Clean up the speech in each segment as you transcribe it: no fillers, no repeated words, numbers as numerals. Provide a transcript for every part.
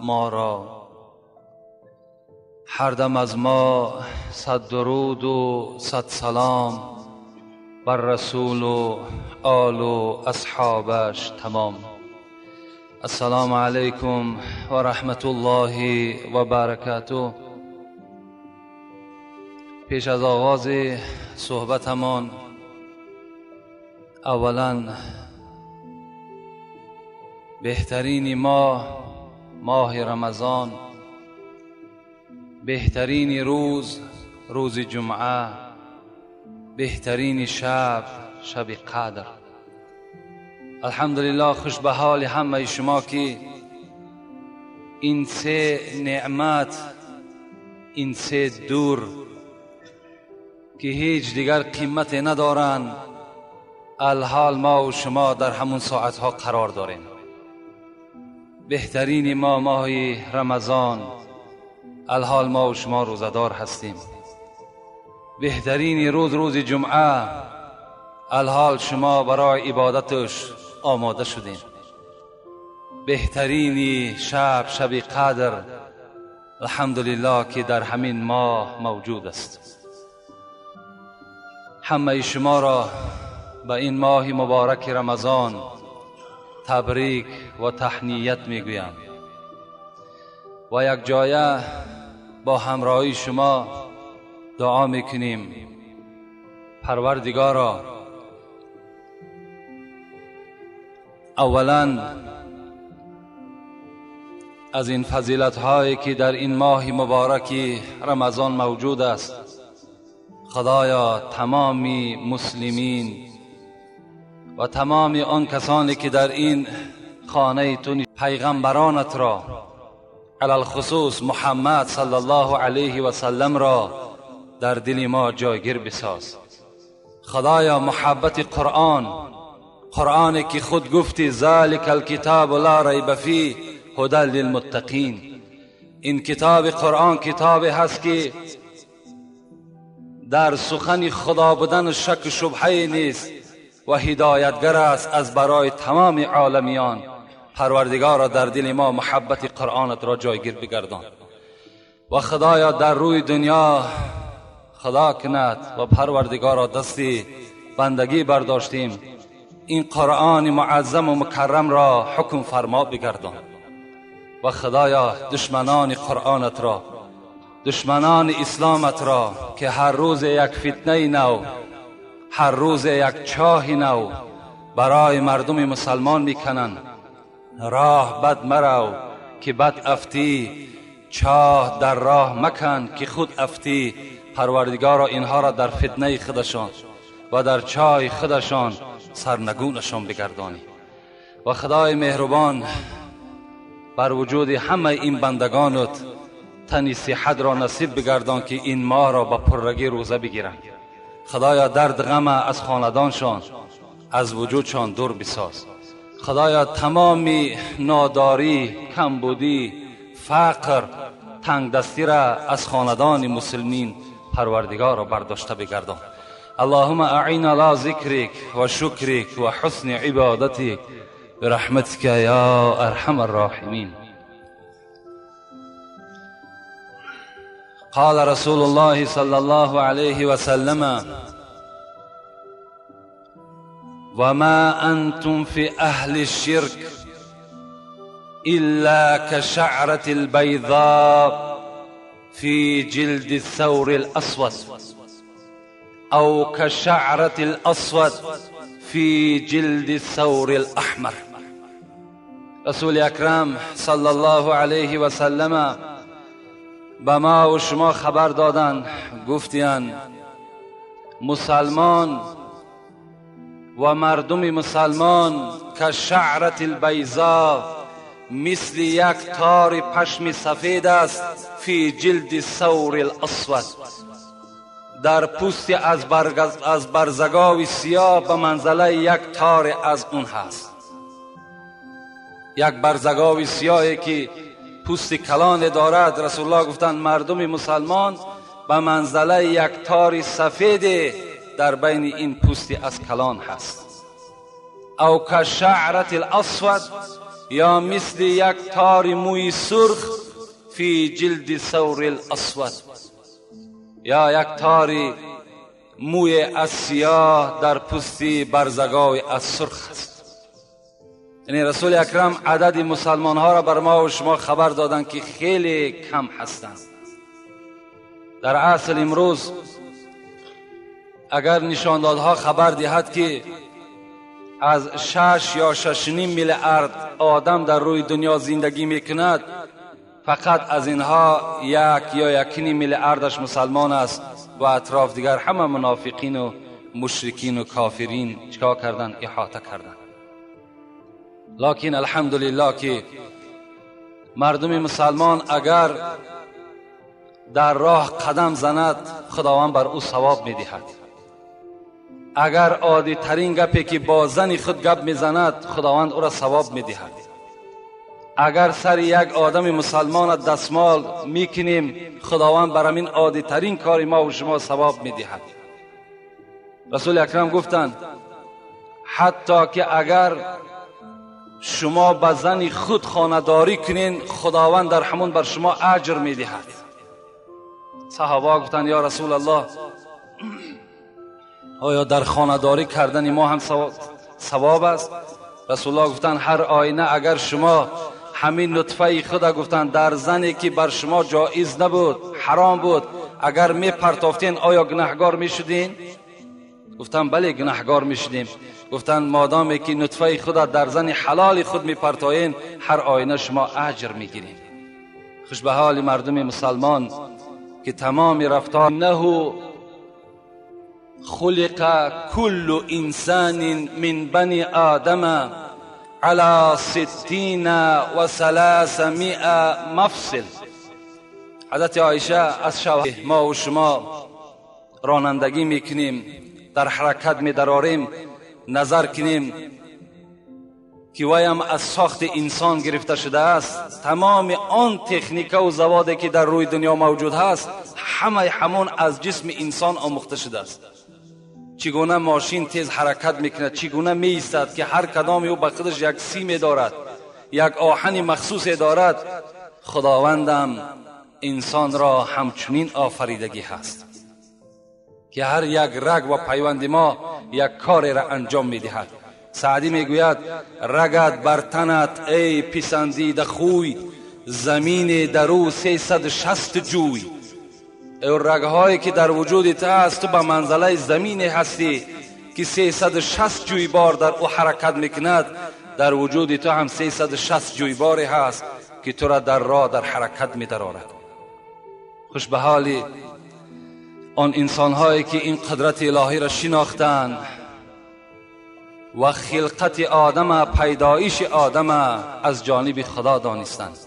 ما را هر دم از ما صد درود و صد سلام بر رسول و آل و اصحابش تمام. السلام علیکم و رحمت الله و برکاته. پیش از آغاز صحبتمان اولا بهترین ماه، ماه رمضان، بهترین روز، روز جمعه، بهترین شب، شب قدر. الحمدلله خوش به حال همه شما که این سه نعمت، این سه دور که هیچ دیگر قیمت ندارند، الحال ما و شما در همون ساعتها قرار داریم. بهترین ما ماه رمضان، الحال ما و شما روزدار هستیم. بهترین روز، روز جمعه، الحال شما برای عبادتش آماده شدیم. بهترین شب، شب قدر، الحمدلله که در همین ماه موجود است. همه شما را به این ماه مبارک رمضان تبریک و تهنیت میگویم و یک جایه با همراهی شما دعا میکنیم پروردگارا اولا از این فضیلت هایی که در این ماه مبارک رمضان موجود است، خدایا تمام مسلمین و تمام آن کسانی که در این خانه تو پیغمبرانت را، علی الخصوص محمد صلی الله علیه و سلم را در دل ما جایگیر بساز. خدایا محبت قرآن، قرآنی که خود گفتی ذلک الکتاب لا ریب فیه هدی للمتقین، این کتاب قرآن کتابی هست که در سخن خدا بودن شک و شبهه نیست و هدایتگر است از برای تمام عالمیان. پروردگارا در دل ما محبت قرآنت را جایگیر بگردان و خدایا در روی دنیا خدا کند و پروردگارا دستی بندگی برداشتیم، این قرآن معظم و مکرم را حکم فرما بگردان و خدایا دشمنان قرآنت را، دشمنان اسلامت را که هر روز یک فتنه نو، هر روز یک چاه نو برای مردم مسلمان میکنند، راه بد مرو که بد افتی، چاه در راه مکن که خود افتی. پروردگارا اینها را در فتنه خودشان و در چای خودشان سرنگونشان بگردانی و خدای مهربان بر وجود همه این بندگانت تنی صحت را نصیب بگردان که این ماه را با پرگی روزه بگیرند. خدایا درد غم از خاندانشان، از وجودشان دور بساز. خدایا تمامی ناداری، کمبودی، فقر، تنگ دستی را از خاندان مسلمین پروردگار را برداشته بگردان. اللهم اعنا على ذکرک و شکرک و حسن عبادتک برحمتک یا ارحم الراحمین. قال رسول الله صلى الله عليه وسلم وما أنتم في أهل الشرك إلا كشعرة البيضاء في جلد الثور الأسود أو كشعرة الأسود في جلد الثور الأحمر. رسول اکرم صلی الله علیه و سلم به ما و شما خبر دادن، گفتین مسلمان و مردم مسلمان که شعرت البیضا، مثل یک تار پشم سفید است، فی جلد ثور الاسود، در پوست از برزگاو سیاه به منزله یک تار از اون هست. یک برزگاو سیاهی که پوست کلان دارد، رسول الله گفتند مردم مسلمان به منزله یک تار سفید در بین این پوستی از کلان هست. او کشعرة الاسود، یا مثل یک تار موی سرخ فی جلد ثور الاسود، یا یک تار موی از سیاه در پوست برزگاو از سرخ است. یعنی رسول اکرم عدد مسلمان ها را بر ما و شما خبر دادند که خیلی کم هستند. در اصل امروز اگر نشاندادها خبر دهد که از 6 یا 6.5 میلیارد آدم در روی دنیا زندگی میکند، فقط از اینها 1 یا 1.5 میلیاردش مسلمان است و اطراف دیگر همه منافقین و مشرکین و کافرین چیکار کردن؟ احاطه کردن. لکن الحمدلله که مردم مسلمان اگر در راه قدم زند خداوند بر او ثواب میدهد. اگر عادی ترین گپی که با زن خود گپ میزند خداوند او را ثواب میدهد. اگر سر یک آدم مسلمان دستمال میکنیم خداوند بر همین عادی ترین کار ما و شما ثواب میدهد. رسول اکرم گفتند حتی که اگر شما به زن خود خانه‌داری کنین خداوند در همون بر شما اجر میدهد. صحابه گفتند یا رسول الله، آیا در خانه‌داری کردن ما هم ثواب است؟ رسول الله گفتند هر آینه اگر شما همین نطفه خود گفتند در زنی که بر شما جایز نبود، حرام بود، اگر می پرتافتین آیا گناهگار می شدین؟ گفتند بله گناهگار می شدیم. گفتند مادامی که نطفه خود در زن حلال خود می پرتاین هر آینه شما اجر می گیرین. خوش به حال مردم مسلمان که تمام رفتار نه خلق كل انسان من بني آدم على 60 و 300 مفصل. حضرت عایشه از شوهر ما و شما رانندگی میکنیم، در حرکت میدراریم، نظر کنیم که وایم از ساخت انسان گرفته شده است. تمام آن تکنیک و زوادی که در روی دنیا موجود هست همه همون از جسم انسان آموخته شده است. چگونه ماشین تیز حرکت میکند، چگونه میایستد که هر کدام او به خودش یک سیم دارد، یک آهن مخصوص دارد. خداوندم انسان را همچنین آفریدگی هست که هر یک رگ و پیوند ما یک کار را انجام میدهد. سعدی میگوید رگت بر تنت ای پسندیده خوی، زمین در او 360 جوی. ای رگهایی که در وجود تو هست تو به منزله زمین هستی که 360 جویبار در او حرکت میکند، در وجود تو هم 360 جویباری هست که تو را در راه در حرکت میدرارد. خوش به حال آن انسانهایی که این قدرت الهی را شناختند و خلقت آدم، پیدایش آدم از جانب خدا دانستند.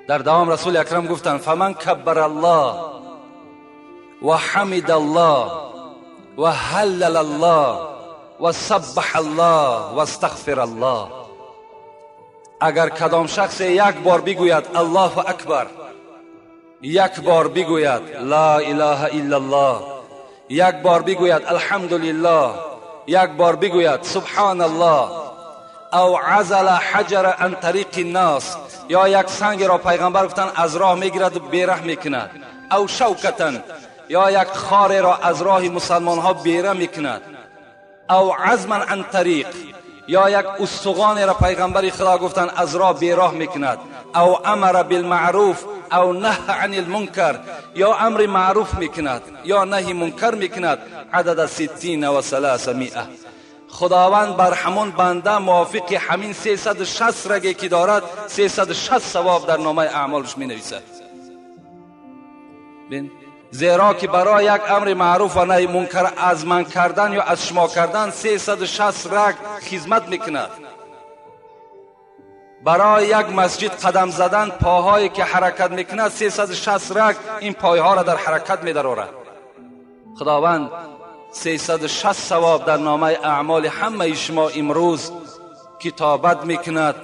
در دوام رسول اکرم گفتند فمن کبر الله و حمد الله و هلل الله و سبح الله و استغفر الله. اگر کدام شخص یک بار بگوید الله اکبر، یک بار بگوید لا اله الا الله، یک بار بگوید الحمدلله، یک بار بگوید سبحان الله، او عزل حجر عن طریق الناس، یا یک سنگ را پیغمبر گفتن از راه میگیرد و بیره میکند، او شوکتن، یا یک خار را از راه مسلمان ها بیره میکند، او عزما عن طریق، یا یک استخوان را پیغمبر خدا گفتن از راه بیراه میکند، او امر بالمعروف او نهی عن المنکر، یا امر معروف میکند یا نهی منکر میکند، عدد 60 و 300. خداوند بر همون بنده موافق همین 360 رگی که دارد 360 ثواب در نامه اعمالش می نویسد. زیرا که برای یک امر معروف و نهی منکر از من کردن یا از شما کردن 360 رگ خدمت میکند. برای یک مسجد قدم زدن پاهایی که حرکت میکند 360 رگ این پایها را در حرکت میدرارد. خداوند 360 ثواب در نامه اعمال همه شما امروز کتابت میکند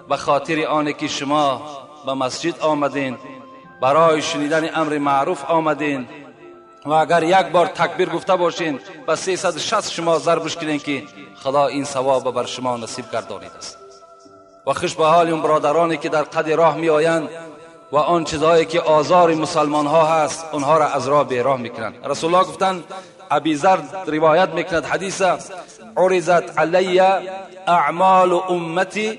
به خاطر آنه که شما به مسجد آمدین، برای شنیدن امر معروف آمدین، و اگر یک بار تکبیر گفته باشین به 360 شما ضربش کنین که خدا این ثواب بر شما نصیب گردانید است. و خوش به حال اون برادرانی که در قد راه می آیند و آن چیزهایی که آزار مسلمان ها هست اونها را از راه بیراه میکنند. رسول الله گفتند، ابی ذر روایت میکند حدیث، عرضت علی اعمال امتی،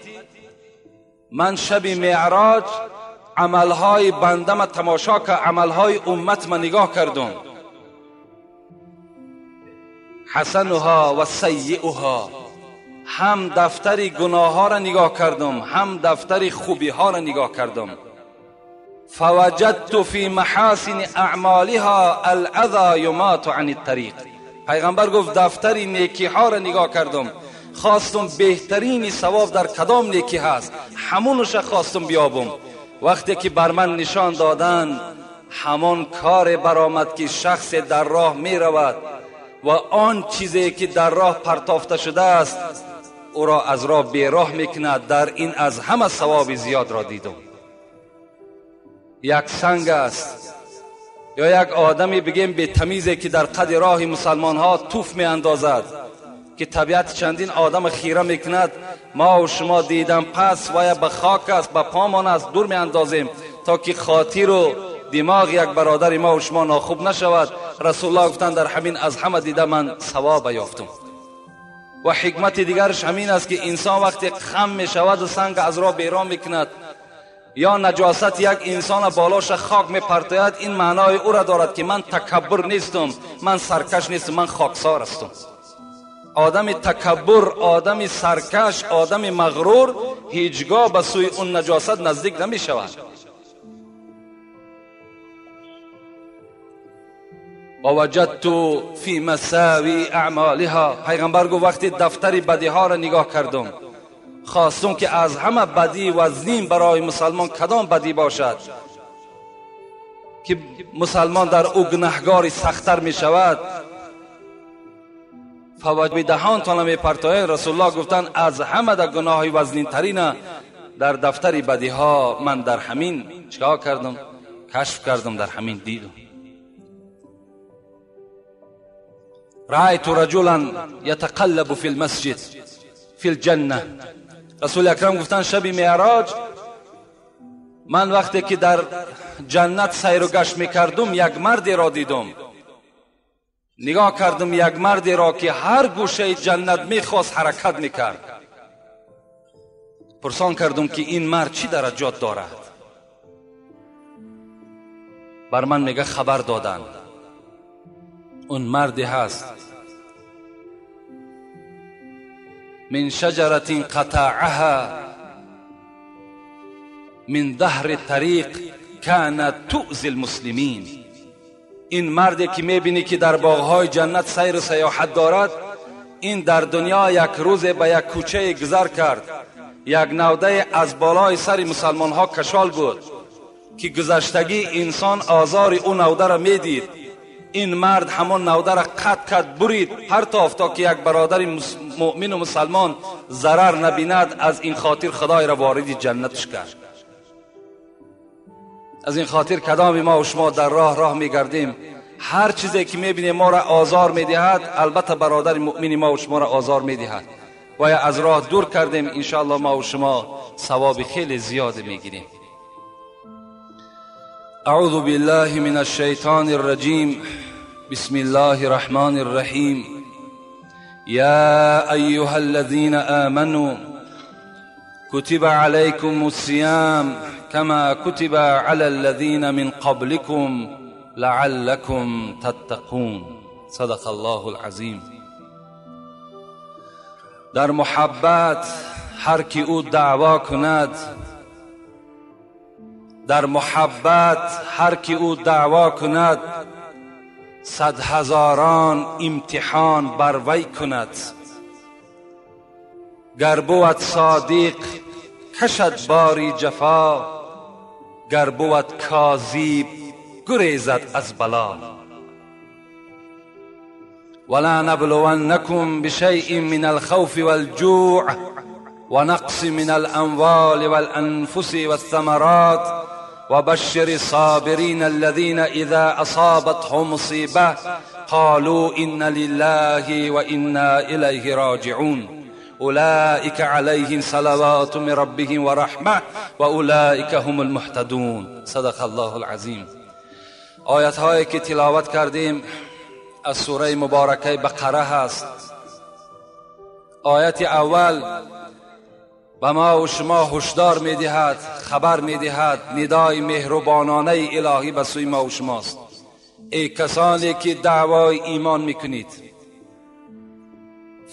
من شب معراج عملهای بنده تماشا که عملهای امت من نگاه کردم، حسنها و سیئها، هم دفتر گناه ها را نگاه کردم هم دفتر خوبی ها را نگاه کردم. فوجدت فی محاسن اعمالها الاذی یمات عن الطریق. پیغمبر گفت دفتر نیکی ها را نگاه کردم، خواستم بهترین ثواب در کدام نیکی هست همونش خواستم بیابم. وقتی که بر من نشان دادن همان کار برآمد که شخص در راه می رود و آن چیزی که در راه پرتافته شده است او را از راه بیراه میکند، در این از همه ثواب زیاد را دیدم. یک سنگ است یا یک آدمی بگیم به تمیزی که در قد راه مسلمان ها توف می اندازد که طبیعت چندین آدم خیره میکند، ما و شما دیدم پس و یا به خاک است به پامان است دور می اندازیم تا که خاطر و دماغ یک برادر ما و شما ناخوب نشود. رسول الله گفتند در همین از همه دیده من ثواب یافتم. و حکمت دیگرش همین است که انسان وقتی خم می شود و سنگ از راه بیرون میکند یا نجاست یک انسان بالاش خاک می پرتاید، این معنای او را دارد که من تکبر نیستم، من سرکش نیستم، من خاکسار هستم. آدم تکبر، آدم سرکش، آدم مغرور هیچگاه به سوی اون نجاست نزدیک نمی شود. و وجدت فی مساوی اعمالها. پیغمبر گفت وقتی دفتر بدی ها را نگاه کردم خواستم که از همه بدی وزنین برای مسلمان کدام بدی باشد که مسلمان در او گناهگاری سختتر می شود. فوج دهان تا نمی پرتاید. رسول الله گفتند از همه در گناه وزنین ترین در دفتر بدی ها من در همین چیکار کردم؟ کشف کردم، در همین دیدم. رأيت رجلا يتقلب في المسجد في الجنة. رسول اکرم گفتن شب معراج من وقتی که در جنت سیر و گشت میکردم یک مردی را دیدم، نگاه کردم یک مردی را که هر گوشه جنت میخواست حرکت میکرد. پرسان کردم که این مرد چی درجات دارد؟ بر من میگه خبر دادن اون مردی هست من شجرة قطعها من ظهر الطریق كانت تؤذی المسلمین. این مردی که میبینی که در باغهای جنت سیر و سیاحت دارد، این در دنیا یک روز به یک کوچه گذر کرد، یک نوده از بالای سر مسلمان ها کشال بود که گذشتگی انسان آزار او نوده را میدید. این مرد همون نوده را قطع کرد، برید، پرتافت تا که یک برادر مؤمن و مسلمان ضرر نبیند. از این خاطر خدای را وارد جنتش کرد. از این خاطر کدام ما و شما در راه میگردیم، هر چیزی که میبینیم ما را آزار میدهد، البته برادر مؤمن ما و شما را آزار میدهد و یا از راه دور کردیم، انشاءالله ما و شما ثواب خیلی زیاد میگیریم. اعوذ بالله من الشیطان الرجیم. بسم الله الرحمن الرحیم. یا ایها الذین آمنوا كتب عليكم الصيام كما كتب على الذين من قبلكم لعلكم تتقون. صدق الله العظیم. در محبت هر کی او دعوا کند، در محبت هر کی او دعوا کند، صد هزاران امتحان بر وی کند. گر بود صادق کشد باری جفا، گر بود کاذب گریزد از بلا. ولا نبلونکم بشیء من الخوف والجوع ونقص من الاموال والانفس والثمرات وبشر الصابرين الذين إذا أصابتهم مصيبة قالوا إنا لله وإنا إليه راجعون أولئك عليهم صلوات من ربهم ورحمة وأولئك هم المهتدون. صدق الله العظیم. آیت هایی که تلاوت کردیم از سوره مبارکه بقره هست. آیت اول به ما و شما هشدار میدهد، خبر میدهد، ندای مهربانانه الهی به سوی ما و شماست. ای کسانی که دعوای ایمان میکنید،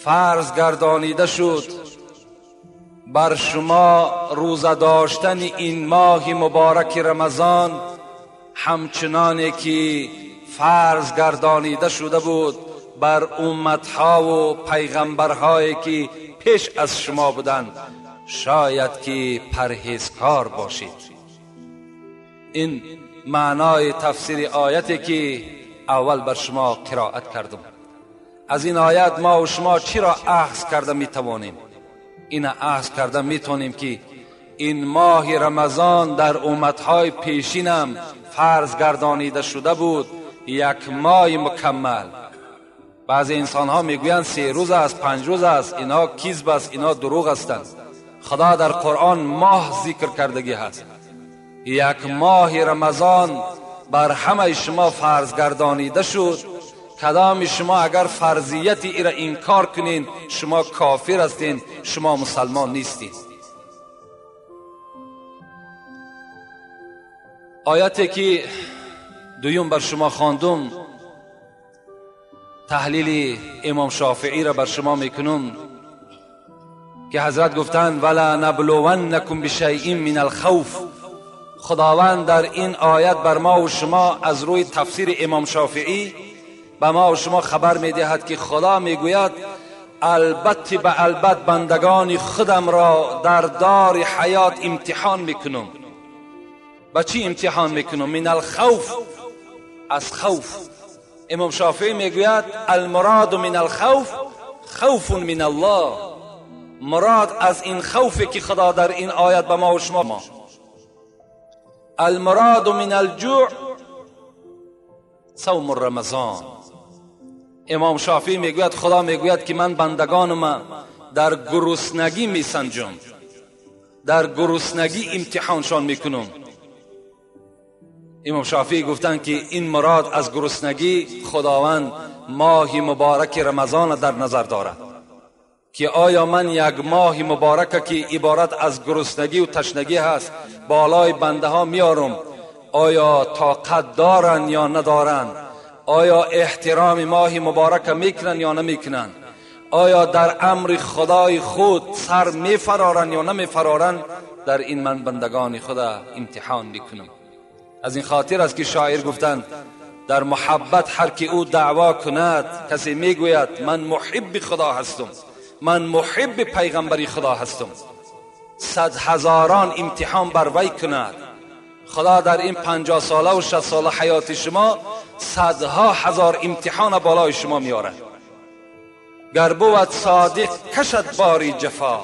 فرض گردانیده شد بر شما روزه داشتن این ماه مبارک رمضان، همچنانی که فرض گردانیده شده بود بر امتها و پیغمبرهایی که پیش از شما بودند، شاید که پرهیزکار باشید. این معنای تفسیر آیتی که اول بر شما قرائت کردم. از این آیت ما و شما چی را اخذ کرده میتوانیم؟ این اخذ کرده میتونیم که این ماه رمضان در امتهای پیشینم فرض گردانیده شده بود، یک ماه مکمل. بعضی انسان ها میگویند 3 روز است، 5 روز است، اینا کذب است، اینا دروغ هستند. خدا در قرآن ماه ذکر کردگی هست. یک ماه رمضان بر همه شما فرض گردانیده شد. کدام شما اگر فرضیت ای را انکار کنین، شما کافر هستین، شما مسلمان نیستین. آیتی که دویم بر شما خواندم، تحلیل امام شافعی را بر شما میکنم که حضرت گفتند ولا نبلونکم بشیء من الخوف. خداوند در این آیت بر ما و شما از روی تفسیر امام شافعی به ما و شما خبر میدهد که خدا میگوید البته به البته بندگان خودم را در دار حیات امتحان میکنم. با چی امتحان میکنم؟ من الخوف، از خوف. امام شافعی میگوید المراد من الخوف خوف من الله. مراد از این خوفی که خدا در این آیت به ما و شما، المراد من الجوع صوم رمضان. امام شافعی میگوید خدا میگوید که من بندگانم در گرسنگی میسنجم، در گرسنگی امتحانشان میکنم. امام شافعی گفتند که این مراد از گرسنگی خداوند ماه مبارک رمضان در نظر دارد که آیا من یک ماه مبارک که عبارت از گرسنگی و تشنگی هست بالای بنده ها میارم، آیا طاقت دارن یا ندارن؟ آیا احترام ماه مبارک میکنن یا نمیکنن؟ آیا در امر خدای خود سر میفرارن یا نمیفرارن؟ در این من بندگان خدا امتحان میکنم. از این خاطر است که شاعر گفتند در محبت هر که او دعوا کند، کسی میگوید من محب خدا هستم، من محب پیغمبری خدا هستم، 100,000 امتحان بر وی کند. خدا در این 50 ساله و 60 ساله حیات شما 100,000 امتحان بالای شما میارد. گر بود صادق کشد باری جفا.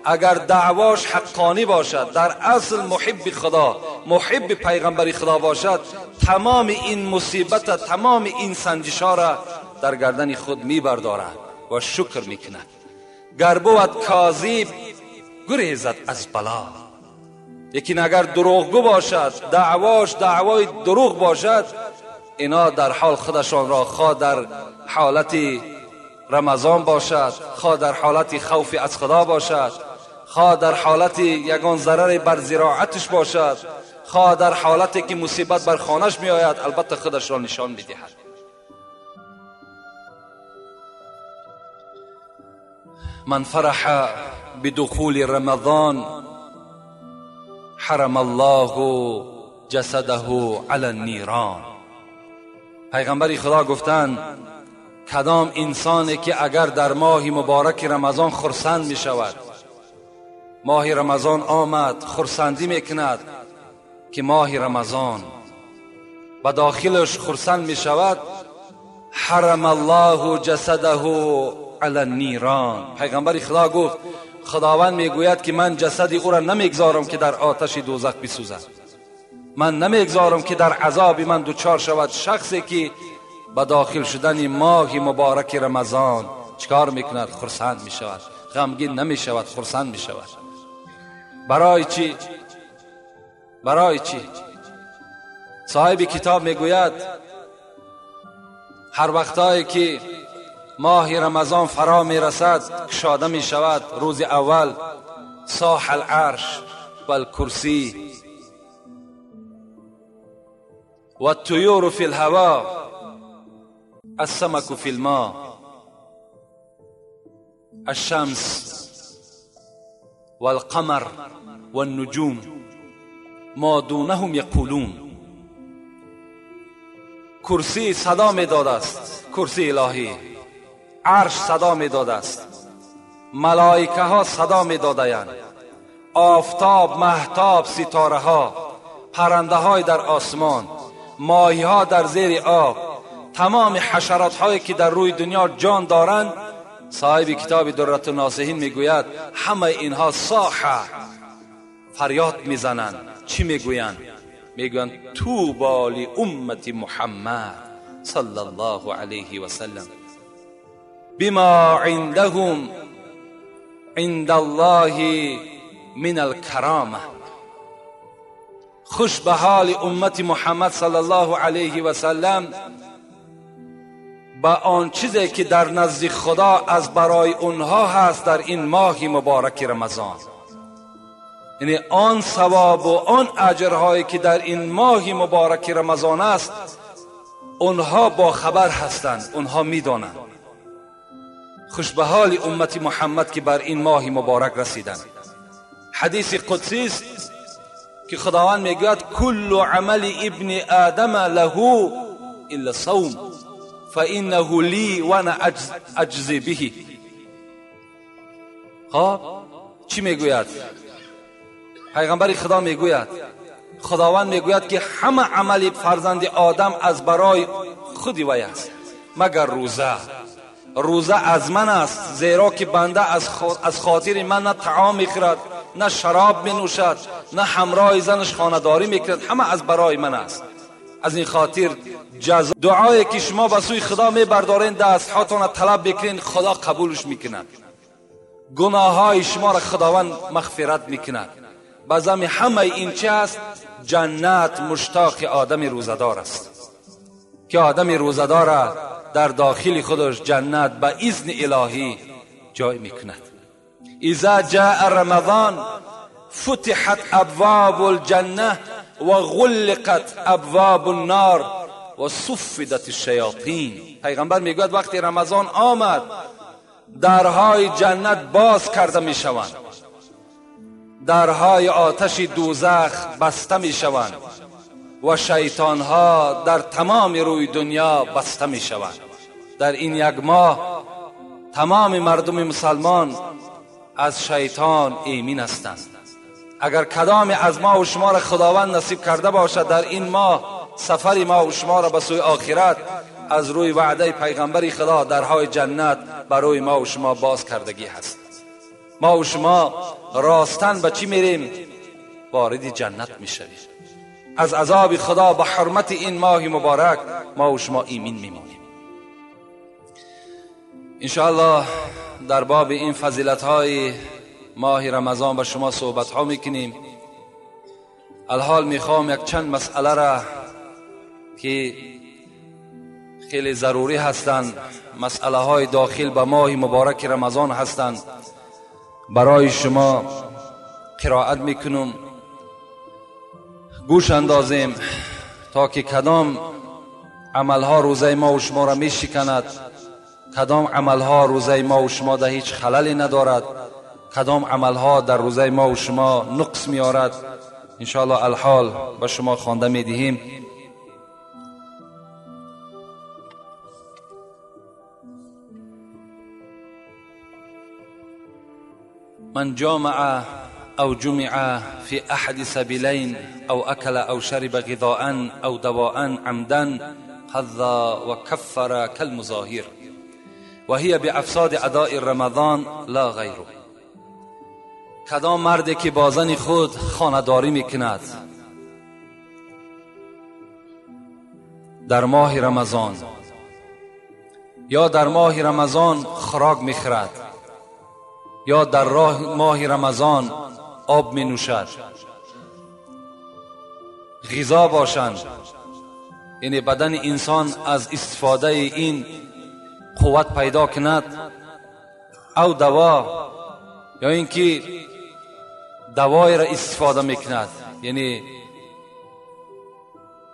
اگر دعواش حقانی باشد، در اصل محب خدا، محب پیغمبری خدا باشد، تمام این مصیبت، تمام این سنجشا را در گردن خود میبردارد و شکر میکند. گر بود کاذب گریزد از بلا. لیکن اگر دروغگو باشد، دعواش دعوای دروغ باشد، اینا در حال خودشان را خواه در حالت رمضان باشد، خواه در حالت خوف از خدا باشد، خواه در حالت یگان ضرر بر زراعتش باشد، خواه در حالتی که مصیبت بر خانهش می آید، البته خودش را نشان می دهد. من فرح بدخول رمضان حرم الله جسده علی النیران. پیغمبر خدا گفتند کدام انسانی که اگر در ماه مبارک رمضان خرسند می شود، ماه رمضان آمد خرسندی می کند که ماه رمضان و داخلش خرسند می شود، حرم الله جسده علی النیران. پیغمبر خدا گفت خداوند می گوید که من جسد او را نمیگذارم که در آتش دوزخ بسوزد. من نمیگذارم که در عذاب من دچار شود شخصی که به داخل شدن ماه مبارک رمضان چکار میکند؟ خرسند میشود، غمگین نمیشود، خرسند میشود. برای چی؟ برای چی؟ صاحب کتاب میگوید هر وقتایی که ماه رمضان فرا میرسد کشاده میشود، روز اول صاح العرش والکرسی والطيور في الهواء السمك في الماء الشمس والقمر والنجوم ما دونهم یقولون. کرسی صدا میداد است، کرسی الهی، عرش صدا میداد است، ملائکه ها صدا میدادند، آفتاب، مهتاب، ستاره ها، پرنده های در آسمان، ماهی ها در زیر آب، تمام حشرات هایی که در روی دنیا جان دارند. صاحب کتاب درة الناصحین میگوید همه اینها صاحه، فریاد میزنند. چی میگویند؟ میگویند طوبی لامت محمد صلی الله علیه و سلم بما عندهم عند الله من الکرامه. خوش به حال امت محمد صلی الله علیه و سلم با آن چیزی که در نزد خدا از برای اونها هست در این ماه مبارک رمضان. یعنی آن ثواب و آن اجرهایی که در این ماه مبارک رمضان است اونها با خبر هستند، اونها میدانند. خوش به حال امت محمد که بر این ماه مبارک رسیدند. حدیث قدسی است که خداوند میگوید کل عمل ابن آدم له الا صوم فانه لی وانا اجزی به. خب چی میگوید؟ پیغمبر خدا میگوید، خداوند میگوید که همه عمل فرزند آدم از برای خودی وی است مگر روزه. روزه از من است، زیرا که بنده از خاطر من نه طعام میخورد، نه شراب مینوشد، نه همراه زنش خانه‌داری میکند، همه از برای من است. از این خاطر جزا دعایی که شما به سوی خدا میبردارین، دستهاتان طلب بکنین، خدا قبولش میکند. گناههای شما را خداوند مغفرت میکند. بازم همه این چه است؟ جنت مشتاق آدم روزه‌دار است که آدم روزه‌دار در داخل خودش جنت به اذن الهی جای میکند. اذا جاء رمضان فتحت ابواب الجنه و غلقت ابواب النار و صفدت الشیاطین. پیغمبر میگوید وقتی رمضان آمد درهای جنت باز کرده میشوند، درهای آتش دوزخ بسته میشوند و شیطانها در تمام روی دنیا بسته میشوند. در این یک ماه تمام مردم مسلمان از شیطان ایمن هستند. اگر کدام از ما و شما را خداوند نصیب کرده باشد در این ماه سفر ما و شما را به سوی آخرت، از روی وعده پیغمبر خدا درهای جنت برای ما و شما باز کردگی هست. ما و شما راستن به چی میریم؟ وارد جنت میشویم. از عذاب خدا به حرمت این ماه مبارک ما و شما ایمن میمانیم. انشاءالله در باب این فضیلت های ماه رمضان با شما صحبت ها میکنیم. الحال میخوام یک چند مسئله را که خیلی ضروری هستند، مسئله های داخل به ماه مبارک رمضان هستند، برای شما قرائت میکنم. گوش اندازیم تا که کدام عملها روزه ما و شما را میشکند، کدام عملها روزه ما و شما در هیچ خللی ندارد، کدام عملها در روزه ما و شما نقص میارد. انشاءالله الحال به شما خوانده میدهیم. من جامع أو جمع في أحد سبيلين أو أكل أو شرب غذاء أو دواء عمدا قضى وكفر كالمظاهر وهي بأفساد أداء رمضان لا غیره. کدام مردی که با زن خود خانه‌داری میکند در ماه رمضان یا در ماه رمضان خوراک میخورد یا در ماه رمضان آب می نوشد، غذا باشند، یعنی بدن انسان از استفاده این قوت پیدا کند، او دوا یا اینکه دوای را استفاده میکند، یعنی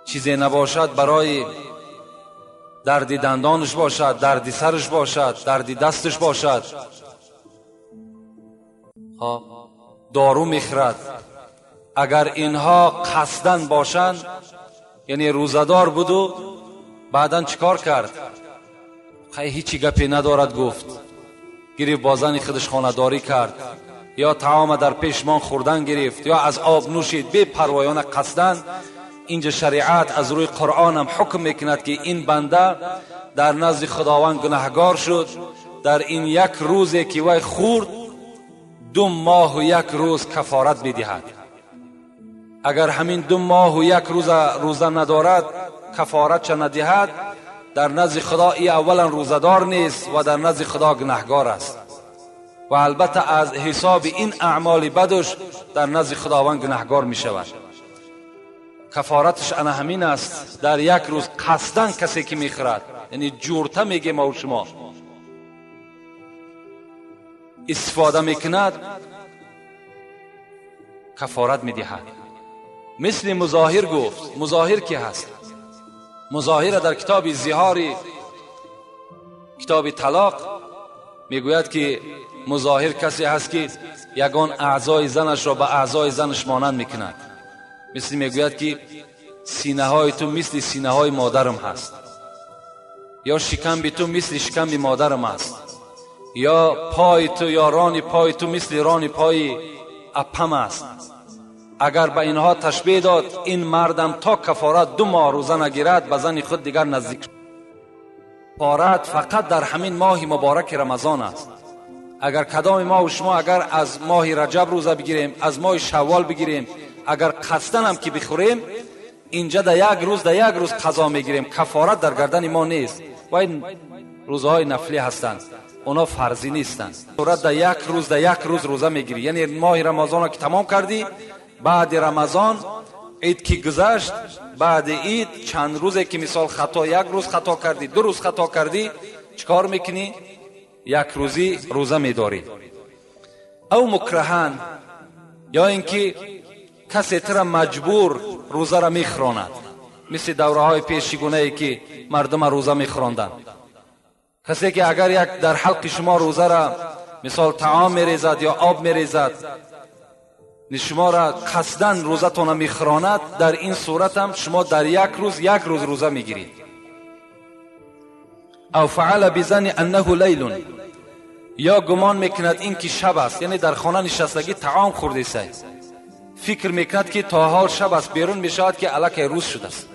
چیزی نباشد برای درد دندانش باشد، درد سرش باشد، درد دستش باشد، دارو میخورد. اگر اینها قصدن باشند، یعنی روزدار بود و بعدا چیکار کرد؟ هیچی گپی ندارد گفت، گرفت با زن خودش خانه‌داری کرد، یا طعام در پیشمان خوردن گرفت، یا از آب نوشید بی پروایانه قصدن. اینجا شریعت از روی قرآن هم حکم میکند که این بنده در نزد خداوند گناهگار شد، در این یک روزی که وی خورد 2 ماه و 1 روز کفارت میدهد. اگر همین 2 ماه و 1 روز روزه ندارد، کفارت چه ندهد، در نزد خدا ای اولا روزدار نیست و در نزد خدا گناهگار است و البته از حساب این اعمال بدش در نزد خداوند گناهگار می شود. کفارتش انا همین است، در یک روز قصدن کسی که میخورد، یعنی جورته میگه ما و شما استفاده میکند، کفارت میدهد. مثل مظاهر گفت. مظاهر کی هست؟ مظاهر در کتاب زهاری، کتاب طلاق میگوید که مظاهر کسی هست که یگان اعضای زنش را به اعضای زنش مانند میکند. مثل میگوید که سینه های تو مثل سینه های مادرم هست، یا شکم تو مثل شکم مادرم است، یا پای تو یا ران پای تو مثل ران پای اپم است. اگر به اینها تشبیه داد، این مردم تا کفارت 2 ماه روزه نگیرد به زن خود دیگر نزدیک. کفارت فقط در همین ماه مبارک رمضان است. اگر کدام ما و شما اگر از ماه رجب روزه بگیریم، از ماه شوال بگیریم، اگر قصدن هم که بخوریم، اینجا در یک روز در یک روز قضا میگیریم، کفارت در گردن ما نیست و این روزهای نفلی هستند، اونا فرضی نیستند. در یک روز در یک روز روزه میگیری، یعنی ماه رمضان که تمام کردی، بعد رمضان عید که گذشت، بعد عید چند روزه که مثال خطا، یک روز خطا کردی، 2 روز خطا کردی، چیکار میکنی؟ یک روزی روزه میداری. او مکرهن، یا اینکه کسی تر مجبور روزه را میخوراند، مثل دوره های پیشگونه ای که مردم روزه میخوراندند. کسی که اگر یک در حلق شما روزه را مثال طعام میریزد یا آب میریزد، شما را قصدن روزتون میخوراند، در این صورت هم شما در یک روز یک روز روزه میگیرید. او فعل بزن انه لیل، یا گمان میکند این که شب است، یعنی در خانه نشستگی طعام خورده است، فکر میکند که تا حال شب است، بیرون میشود که الکی روز شده است.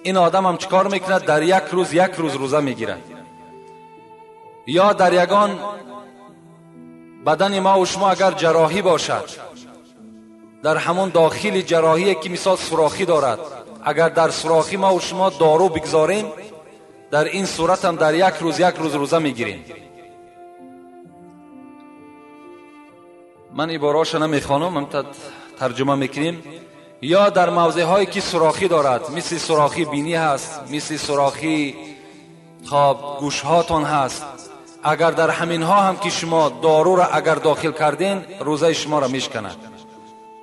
این آدم هم چیکار میکند؟ در یک روز یک روز روزه میگیرد. یا در یگان بدن ما و شما اگر جراحی باشد، در همون داخل جراحی که مثال سوراخی دارد، اگر در سوراخی ما و شما دارو بگذاریم، در این صورت هم در یک روز یک روز روزه میگیریم. من عباره‌هاشو نمیخوانم، هم ترجمه میکنیم. یا در موضع هایی که سوراخی دارد، مثل سوراخی بینی هست، مثل سوراخی خواب گوش هاتون هست، اگر در همین ها هم که شما دارو را اگر داخل کردین، روزه شما را میشکند.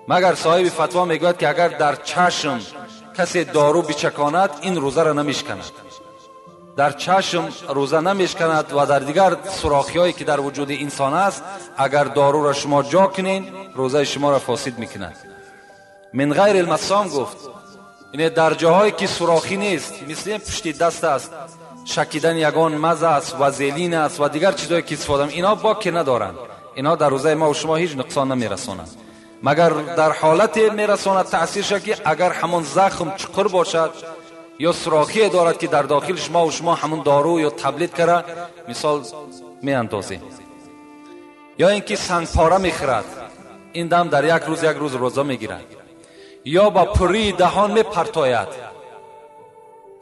مگر صاحب فتوا میگوید که اگر در چشم کسی دارو بچکاند، این روزه را نمیشکند. در چشم روزه نمیشکند و در دیگر سوراخی هایی که در وجود انسان است، اگر دارو را شما جا کنین، روزه شما را فاسد میکند. من غیر المسام گفت، یعنی در جاهایی که سوراخی نیست، مثل پشت دست است، شکیدن یگان مزه است و زیلین است و دیگر چیزهایی که استفاده، اینا باکی ندارند، اینا در روزه ما و شما هیچ نقصان نمیرسانند. مگر در حالت میرساند تاثیرش که اگر همون زخم چقر باشد یا سوراخی دارد که در داخل شما و شما همون دارو یا تبلیت کرده مثال میاندازیم. یا اینکه سنگ پاره میخورد، این دم در یک روز یک روز روزه میگیرد. یا با پری دهان میپرتاید،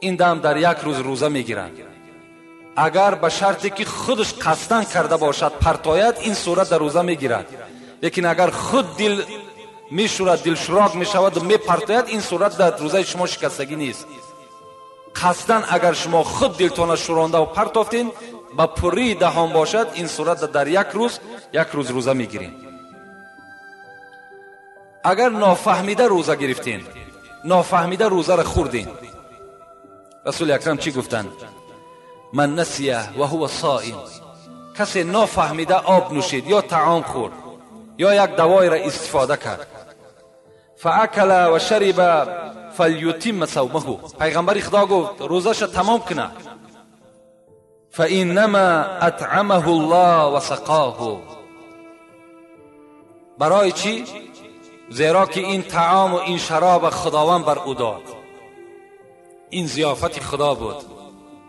این دم در یک روز روزه میگیرند. اگر به شرطی که خودش قصدن کرده باشد پرتاید، این صورت در روزه میگیرد. لیکن اگر خود دل میشورد، دل شراک میشود و میپرتاید، این صورت در روزه شما شکستگی نیست. قصدن اگر شما خود دلتان شورانده و پرتافتین با پری دهان باشد، این صورت در یک روز روزه میگیرین. اگر نافهمیده روزه گرفتین، نافهمیده روزه را خوردین، رسول اکرم چی گفتند؟ من نسیه و هو صائم، کسی نافهمیده آب نوشید یا طعام خورد یا یک دوای را استفاده کرد، فاکل و شرب فلیتم صومه، پیغمبر خدا گفت روزش تمام کنه، فانما اطعمه الله و سقاه. برای چی؟ زیرا که این طعام و این شراب خداوند بر او داد، این ضیافت خدا بود،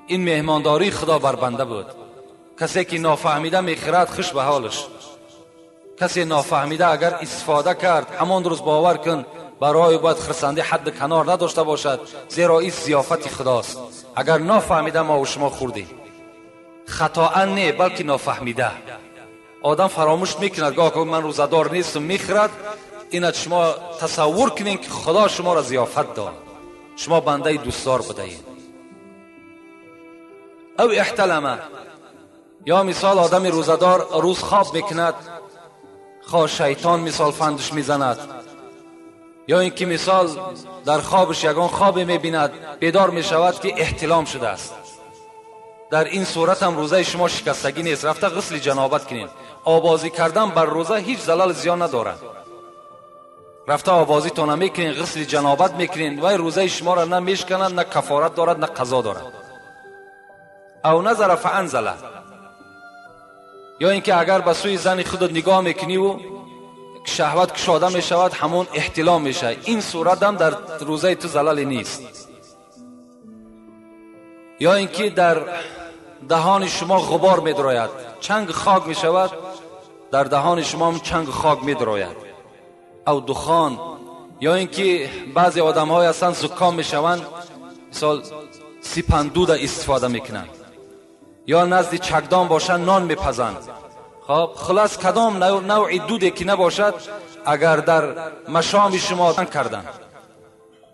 این مهمانداری خدا بر بنده بود. کسی که نافهمیده میخرد خوش به حالش. کسی نافهمیده اگر استفاده کرد همان روز باور کن برای باید خرسندی حد کنار نداشته باشد، زیرا این ضیافت خداست. اگر نافهمیده ما و شما خوردیم، خطا نه بلکه نافهمیده. آدم فراموش میکند، گاه که من روزه‌دار نیستم میخرد. اینت شما تصور کنین که خدا شما را ضیافت داد، شما بنده دوستدار بودین. او احتلمه، یا مثال آدم روزه‌دار روز خواب میکند، خواه شیطان مثال فندش میزند، یا اینکه مثال در خوابش یگان خواب میبیند، بیدار میشود که احتلام شده است. در این صورت هم روزه شما شکستگی نیست، رفته غسل جنابت کنین. آبازی کردن بر روزه هیچ زلال زیان ندارد. رفته آبازی تو نمیکنین، غسل جنابت میکنین، و روزه شما را نه میشکنند، نه کفارت دارد، نه قضا دارد. او نظر فانزله، یا اینکه اگر به سوی زن خودت نگاه میکنی و شهوت کشاده میشود، همون احتلام میشه، این صورت هم در روزه تو زلال نیست. یا اینکه در دهان شما غبار میدراید، چنگ خاک میشود، در دهان شما هم چنگ خاک میدراید، او دخان. یا اینکه بعضی آدم های هستند زکام میشوند، مثال سیپندود استفاده میکنند، یا نزد چکدان باشند نان میپزند. خب خلاص کدام نوع دوده که نباشد اگر در مشام شما کردن،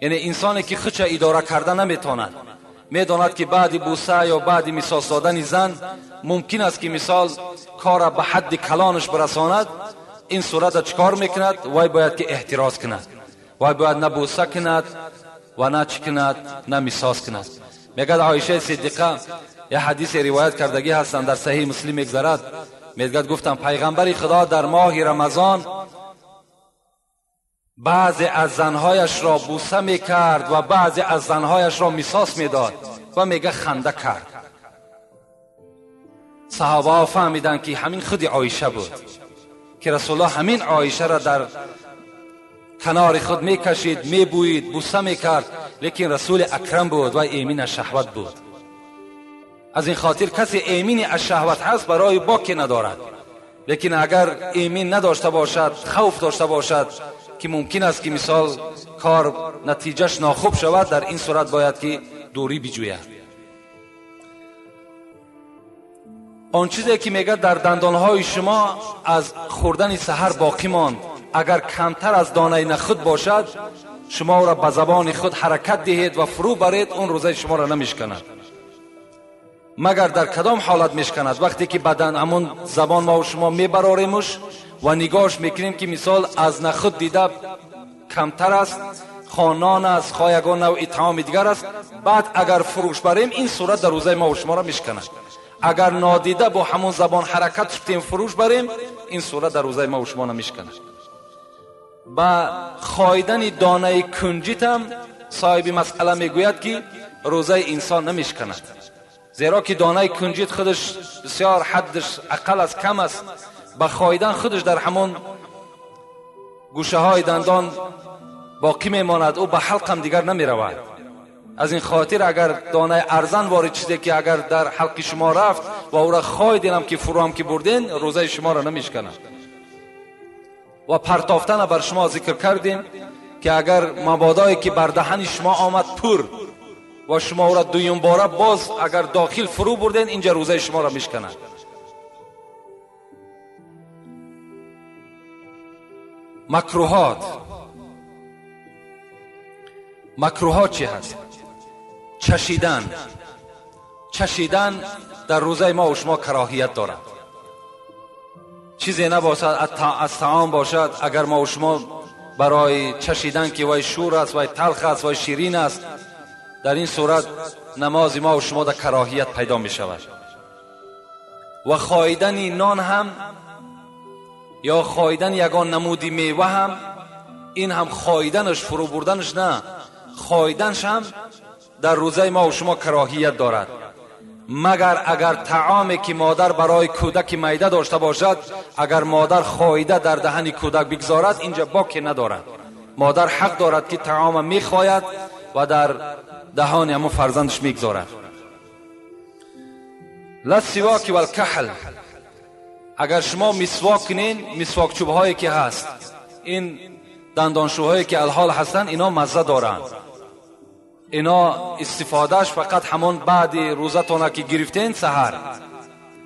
یعنی انسانی که خودش اداره کرده نمیتواند، میداند که بعد بوسه یا بعد مساس دادن زن ممکن است که مثال کار به حد کلانش برساند، این صورت چکار میکند؟ وای باید که احتراز کند، وای باید نه بوسه کند و نه چی کند، نه مساس کند. میگد عایشه صدیقه یه حدیث روایت کردگی هستند در صحیح مسلم میگذرد، میگد گفتم پیغمبر خدا در ماه رمضان بعضی از زنهایش را بوسه میکرد و بعضی از زنهایش را مساس میداد و میگه خنده کرد. صحابه ها فهمیدند که همین خود عایشه بود که رسول الله همین عایشه را در کنار خود میکشید، میبویید، بوسه میکرد، لیکن رسول اکرم بود و ایمین از شهوت بود. از این خاطر کسی ایمین از شهوت هست برای باکی ندارد، لیکن اگر ایمین نداشته باشد، خوف داشته باشد که ممکن است که مثال کار نتیجهش ناخوب شود، در این صورت باید که دوری بجوید. آن چیزی که میگه در دندانهای شما از خوردن سحر باقی ماند، اگر کمتر از دانه نخود باشد شما را به زبان خود حرکت دهید و فرو برید، اون روزه شما را نمیشکند. مگر در کدام حالت میشکند؟ وقتی که بدن همون زبان ما و شما میبراریمش و نگاهش میکنیم که مثال از نخود دیده کمتر است، خانان است، خواهگان نوع طعام دیگر است، بعد اگر فروش بریم این صورت در روزه ما و شما را میشکند. اگر نادیده با همون زبان حرکت شدیم فروش بریم، این صورت در روزه ما و شما نمیشکند. با خایدن دانه کنجیت هم صاحب مسئله میگوید که روزه انسان نمیشکند، زیرا که دانه کنجیت خودش بسیار حدش اقل از کم است، با خایدن خودش در همون گوشه های دندان باقی میماند، او به حلق هم دیگر نمیرود. از این خاطر اگر دانه ارزن وارد چیزی که اگر در حلق شما رفت و او را خایدین هم که فرو هم که بردین، روزه شما را نمیشکند. و پرتافتن بر شما ذکر کردیم که اگر مبادایی که بر دهن شما آمد پر و شما را دویم باره باز اگر داخل فرو بردین اینجا روزه شما را میشکند. مکروهات. مکروهات چی هست؟ چشیدن. چشیدن در روزه ما و شما کراهیت دارد. چیزی نباشد از طعام باشد، اگر ما و شما برای چشیدن که وای شور است، وای تلخ است، وای شیرین است، در این صورت نماز ما و شما در کراهیت پیدا می شود. و خایدن نان هم یا خایدن یگان نمودی میوه هم، این هم خایدنش فرو بردنش نه، خایدنش هم در روزه ما و شما کراهیت دارد. مگر اگر طعامی که مادر برای کودک میده داشته باشد، اگر مادر خایده در دهن کودک بگذارد اینجا باکی ندارد. مادر حق دارد که طعام میخواید و در دهان همون فرزندش میگذارد. لسواک و الکحل. اگر شما مسواک کنین، مسواک چوب هایی که هست، این دندانشوهایی که الحال هستن، اینا مزه دارن. اینا استفادهش فقط همون بعد روزتون که گرفتین،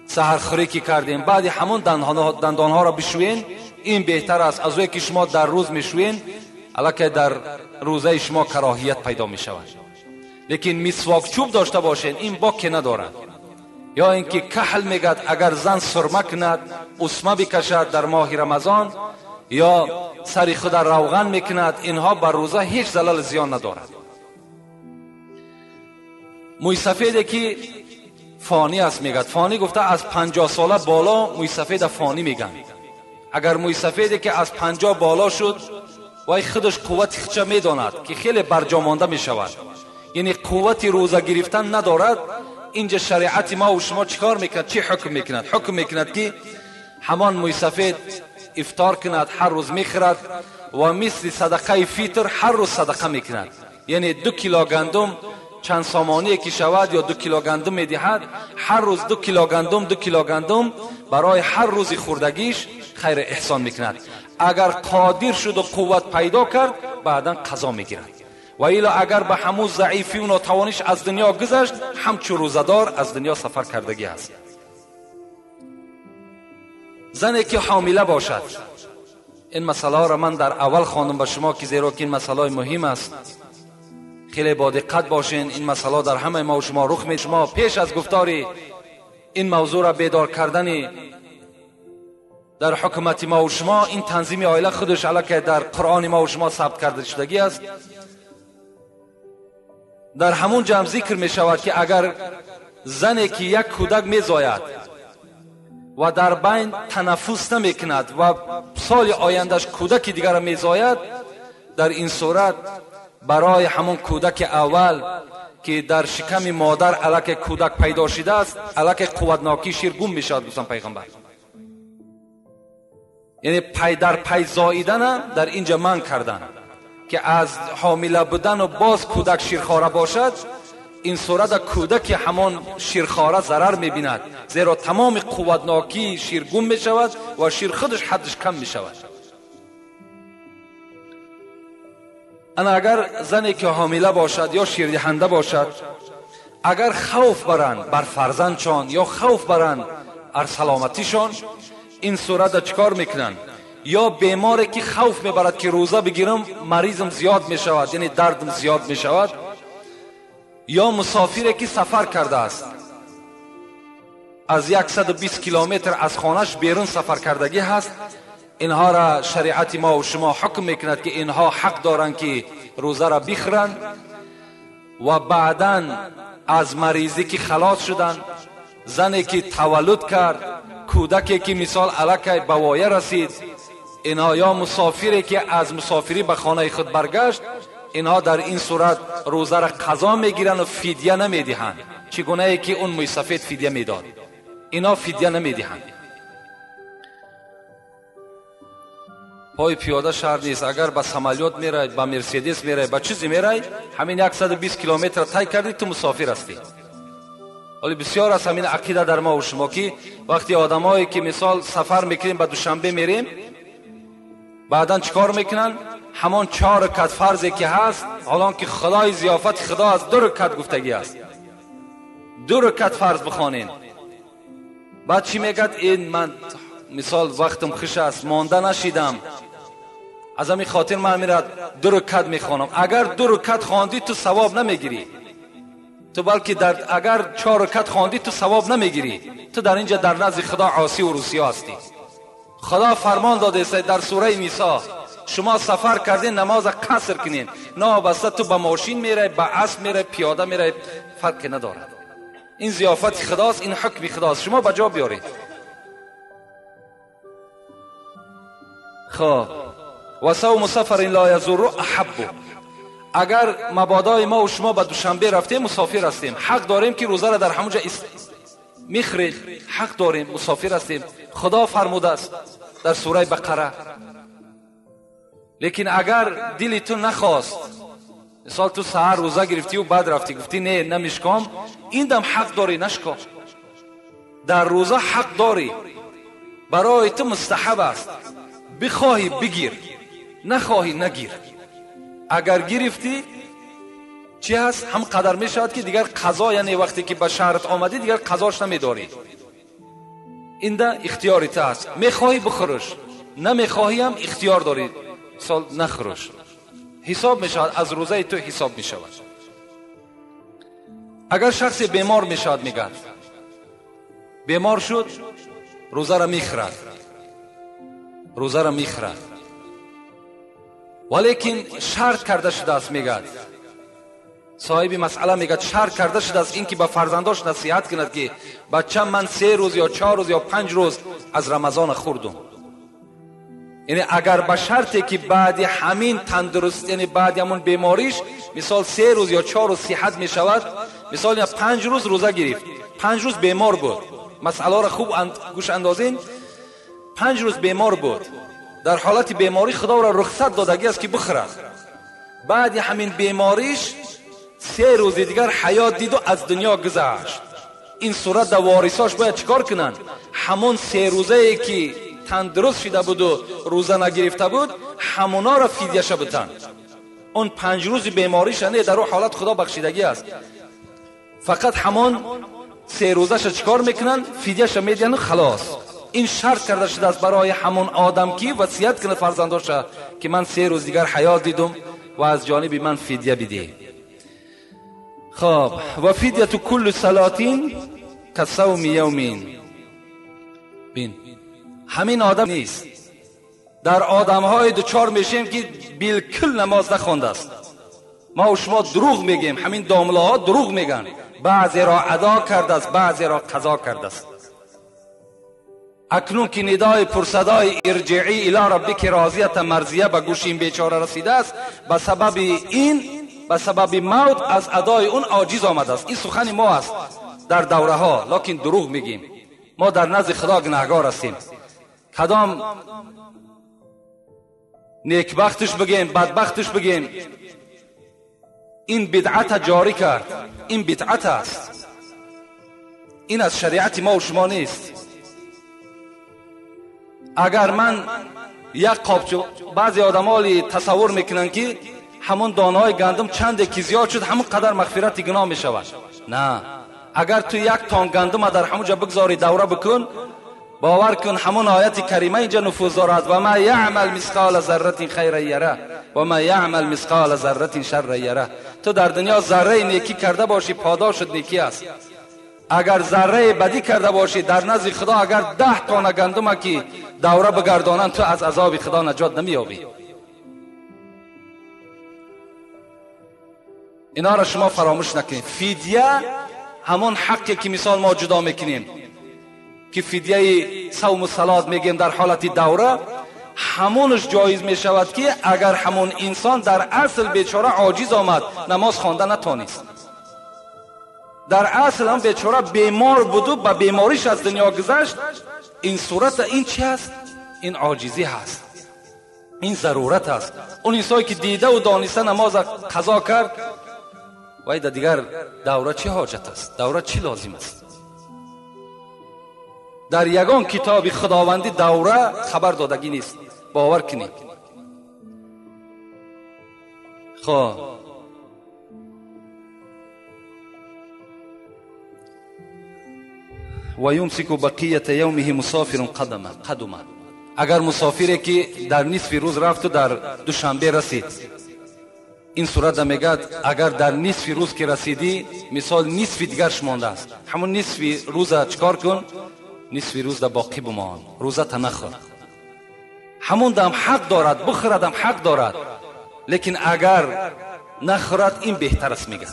سحر خوری که کردین، بعد همون دندانها را بشوین، این بهتر است از که شما در روز میشوین، الکه در روزه شما کراهیت پیدا میشود. لیکن مسواک چوب داشته باشین این باک ندارد. یا اینکه کحل میگد اگر زن سرمه کند، اسمه بکشد در ماه رمضان، یا سر خود روغن میکند، اینها بر روزه هیچ زلال زیان ندارد. موی سفیده که فانی است میگد، فانی گفته از 50 ساله بالا موی سفید فانی میگن. اگر موی سفیده که از 50 بالا شد، وای خودش قوت خودش میداند که خیلی برجا مانده میشود، یعنی قوت روزه گرفتن ندارد. اینجا شریعت ما و شما چیکار میکند؟ چی حکم میکند؟ حکم میکند که همان موی سفید افطار کند، هر روز میخورد و مثل صدقه فطر هر روز صدقه میکند. یعنی 2 کیلو گندم چند سامانی که شود یا 2 کیلو گندم میدهد، هر روز 2 کیلو گندم، 2 کیلو گندم برای هر روز خوردگیش خیر احسان میکند. اگر قادر شد و قوت پیدا کرد بعدا قضا میگیرد، و الا اگر به همون ضعیفی و ناتوانیش از دنیا گذشت، همچون روزدار از دنیا سفر کردگی است. زنی که حامله باشد، این مسئله را من در اول خواندم به شما که زیرا که این مسئله مهم است، خیلی با دقت باشین. این مسئله در همه ما و شما رخ می. شما پیش از گفتاری این موضوع را بیدار کردن در حکومت ما و شما، این تنظیم عائله خودش علاکه در قرآن ما و شما ثبت کرده شدگی است. در همون جمع ذکر می شود که اگر زنی که یک کودک می زاید و در بین تنفس نمی کند و سال آیندهش کودک دیگر می زاید، در این صورت برای همون کودک اول که در شکم مادر علاکه کودک پیدا شده است، علاکه قوتناکی شیر گم می شود. گفتن پیغمبر، یعنی پی در پی زاییدن در اینجا من کردن که از حامله بودن و باز کودک شیرخواره باشد، این صورت کودک همان شیرخواره ضرر میبیند، زیرا تمام قوتناکی شیر گم میشود و شیر خودش حدش کم میشود. انا اگر زنی که حامله باشد یا شیردهنده باشد، اگر خوف برند بر فرزندشان یا خوف برند بر سلامتیشان، این صورت چیکار میکنند؟ یا بیماری که خوف میبرد که روزه بگیرم مریضم زیاد میشود، یعنی دردم زیاد میشود، یا مسافری که سفر کرده است، از 120 کیلومتر از خانهش بیرون سفر کردگی هست، اینها را شریعت ما و شما حکم میکند که اینها حق دارند که روزه را بخورند و بعدا از مریضی که خلاص شدن، زنی که تولد کرد، کودکی که مثال علاکه به وایه رسید، اینها یا مسافری که از مسافری به خانه خود برگشت، اینها در این صورت روزه را قضا میگیرند و فدیه نمیدهند، چگونه ای که اون موی سفید فدیه میداد، اینا فدیه نمیدهند. پای پیاده شهر نیست، اگر به سمالیوت میرای، به مرسدس میرای، به چیزی میرای، همین 120 کیلومتر طی کردی تو مسافر هستی. ولی بسیار از همین عقیده در ما و شما که وقتی آدمایی که مثال سفر میکنیم به دوشنبه میریم، بعدا چیکار میکنن؟ همان 4 رکعت فرضی که هست، حالا که خدای ضیافت خدا از 2 رکعت گفتگی است، 2 رکعت فرض بخوانین. بعد چی میگد؟ این من مثال وقتم خوش است، مانده نشیدم، از همین خاطر من میرد 2 رکعت میخوانم. اگر 2 رکعت خواندی تو ثواب نمیگیری، تو بلکه در اگر 4 رکعت خواندی تو ثواب نمیگیری، تو در اینجا در نزد خدا عاصی و روسیا هستی. خدا فرمان داده است در سوره نساء، شما سفر کردین نماز قصر کنین، نه بسته تو به ماشین میره، به اسب میره، پیاده میره، فرق ندارد. این ضیافت خداست، این حکم خداست، شما به جا بیارید. خب و صوم سفر لا یضر احب. اگر مبادای ما و شما به دوشنبه رفتیم، مسافر هستیم، حق داریم که روزه را در همونجا میخریم، حق داریم، مسافر هستیم، خدا فرموده است در سوره بقره. لیکن اگر دل تو نخواست، مثال تو سحر روزه گرفتی و بعد رفتی گفتی نه نمیشکام، این دم حق داری نشکام، در روزه حق داری، برای تو مستحب است، بخواهی بگیر، نخواهی نگیر. اگر گرفتی چی هست؟ هم قدر می شود که دیگر قضا، یعنی وقتی که به شهرت آمدی دیگر قضاش نمیداری، این ده اختیاری تو هست، میخواهی بخورش، نمیخواهی هم اختیار داری، سال نخورش، حساب می شود، از روزه تو حساب می شود. اگر شخص بیمار می شود، میگن بیمار شد، روزه را میخورد، روزه را میخورد، ولیکن شرط کرده شده است، میگد صاحب مسئله، میگد شرط کرده شده است این که به فرزنداش نصیحت کند که بچه من 3 روز یا 4 روز یا 5 روز از رمضان خوردم. یعنی اگر به شرطی که بعد همین تندرست، یعنی بعد همون بیماریش، مثال 3 روز یا 4 روز صحت میشود، مثال یا 5 روز روزه گرفت، 5 روز بیمار بود، مسئله را خوب گوش اندازین، 5 روز بیمار بود، در حالت بیماری خدا را رخصت دادگی است که بخورد، بعد همین بیماریش 3 روز دیگر حیات دید و از دنیا گذشت. این صورت در وارثاش باید چیکار کنند؟ همون 3 روزه ای که تندرست شده بود و روزه نگرفته بود، همونا را فدیه شه بتن. اون 5 روز بیماریش نه، در اون حالت خدا بخشیدگی است، فقط همون 3 روزه ش چیکار میکنن؟ فدیه شه میدن و خلاص. این شرط کرده شده است برای همون آدم که وصیت کنه فرزنداش که من 3 روز دیگر حیات دیدم و از جانب من فدیه بده. خب و فدیه کل صلاتین کصوم یومین. بین همین آدم نیست، در آدمهای دوچار میشیم که بالکل نماز نخوانده است. ما و شما دروغ میگیم، همین داملاها دروغ میگن، بعضی را ادا کرده است، بعضی را قضا کرده است. اکنون که ندای پرصدای ارجعی الی ربک راضیه مرضیه به گوش این بیچاره رسیده است، به سبب این، به سبب موت از ادای اون عاجز آمده است. این سخن ما است در دوره ها، لکن دروغ میگیم. ما در نزد خدا گناهگار هستیم. کدام نیکبختش بگیم، بدبختش بگیم، این بدعت جاری کرد، این بدعت است، این از شریعت ما و شما نیست. اگر من یک قابچه، بعضی آدمالی تصور میکنن که همون دانه‌های گندم چند که زیاد شد همون قدر مغفرت گناه میشود. نه، اگر تو یک تان گندم در همونجا بگذاری دوره بکن، باور کن همون آیت کریمه اینجا نفوذ دارد، و ما یعمل مثقال ذره خیرا یره و ما یعمل مثقال ذره شر یره. تو در دنیا ذره نیکی کرده باشی پاداشت نیکی است، اگر ذره بدی کرده باشی در نزد خدا اگر 10 تانه گندم که دوره بگردانند تو از عذاب خدا نجات نمییابی. اینا را شما فراموش نکنید. فدیه همون حقی که مثال ما جدا میکنیم که فدیه صوم و صلات میگیم در حالت دوره، همونش جایز میشود که اگر همون انسان در اصل بیچاره عاجز آمد نماز خوانده نتانست، در اصل هم بیچاره بیمار بود و به بیماریش از دنیا گذشت، این صورت این چی هست؟ این عاجزی هست، این ضرورت است. اون انسانی که دیده و دانسته نماز قضا کرد، وای در دیگر دوره چه حاجت است؟ دوره چی لازم است؟ در یگان کتاب خداوندی دوره خبر دادگی نیست، باور کنید. خب و یمسک بقیه یومه مسافر قدما. اگر مسافری که در نصف روز رفت و در دوشنبه رسید، این صورت میگه اگر در نصف روز که رسیدی، مثال نصف دیگرش مانده است، همون نصف روز چکار کن؟ نصف روز در باقی بمان، روزه تا نخور. همون دم حق دارد بخوردم حق دارد، لیکن اگر نخورد این بهتر است میگه.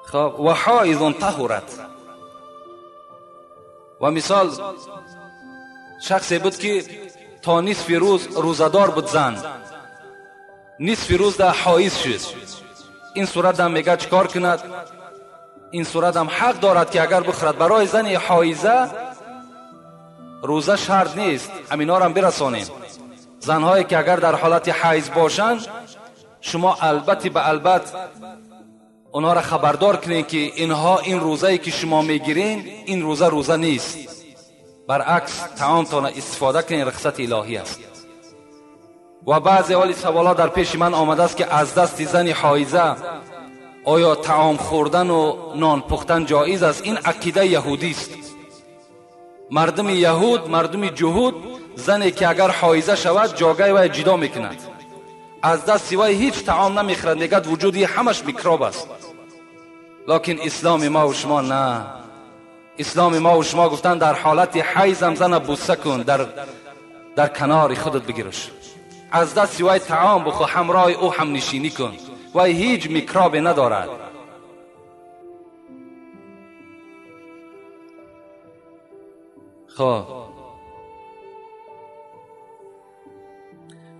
خب و حائض طهرت. و مثال شخصی بود که تا نصف روز روزدار بود، زن نصف روز در حائض شد، این صورت هم میگه چکار کند؟ این صورت هم حق دارد که اگر بخورد. برای زن حائضه روزه شرط نیست، همینا را هم برسانیم. زنهایی که اگر در حالت حیض باشند، شما البته به البته اونها را خبردار کنین که اینها این روزه‌ای که شما میگیرین این روزه روزه نیست، برعکس طعامتان استفاده کنین، رخصت الهی است. و بعضی حالی سوالا در پیش من آمده است که از دست زن حائضه آیا طعام خوردن و نان پختن جایز است؟ این عقیده یهودی است. مردم یهود، مردم جهود، زنی که اگر حائضه شود جاگه وی جدا میکند، از دست وی هیچ طعام نمیخورد، میگد وجودی همش میکروب است. لکن اسلام ما و شما نه. اسلام ما و شما گفتن در حالت حیض هم زن بوسه کن، در کنار خودت بگیرش، از دست وی طعام بخور، همراه او هم نشینی کن، وی هیچ میکروب ندارد. خب